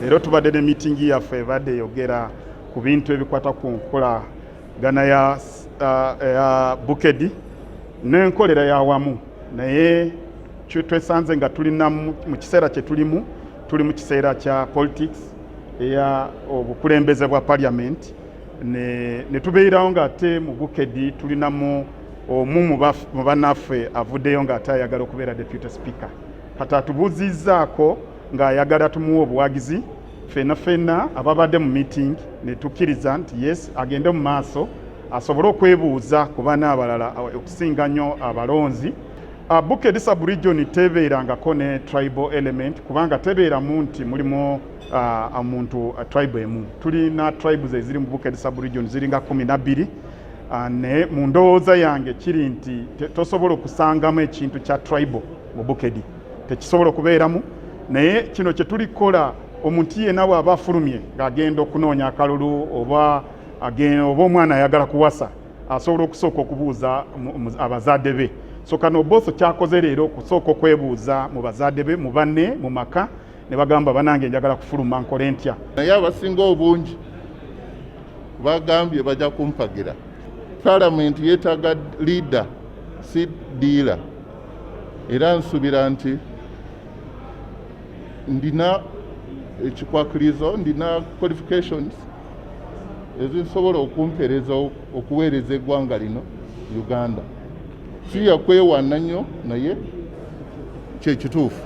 Leero tubadde ne miitingi yaffe ebadde eyogera ku bintu ebikwata ku nkolagana ya, ya Bukedi n'enkolera yawamu, naye twesanze nga tulina mu kiseera kye tulimu, tuli mu kiseera kya politics eya obukulembeze bwa parliament, ne tubeerawo ng'ate mu Bukedi tulinamu omu mu bannaffe avuddeyo ng'ate ayagala okubeera deputy speaker. Kati atubuuzizzaako ng'ayagala tumuwe obuwagizi. Ffenna ffenna ababadde mu meeting ne tukkiriza nti yes, agende mu maaso asobole okwebuuza ku banna abalala, okusinga nnyo abalonzi. Bukedi sub-region tebeerangako ne tribal element, kubanga tebeeramu nti mulimu omuntu tribe emu. Tulina tribes eziri mu Bukedi sub-region ziringa 12, naye mu ndowooza yange kiri nti tosobola okusangamu ekintu kya tribal mu Bukedi, tekisobola okubeeramu. Naye kino kye tulikola, omuntu yenna bw'aba afulumye ng'agenda okunoonya akalulu oba oba omwana ayagala kuwasa, asobola okusooka okubuuza abazadde be. So kano Oboth kyakoze leero okusooka okwebuuza mu bazadde be, mu banne, mu maka, ne bagamba, "Banange, njagala kufuluma, nkole ntya?" Naye abasinga obungi bagambye bajja kumpagira. Palamenti yeetaaga leader, si dealer, era nsuubira nti ndina ekikwakirizo, ndina qualifications ezisobola okumpeereza, okuweereza eggwanga lino Uganda. Si yakwewaana nnyo, naye kyekituufu.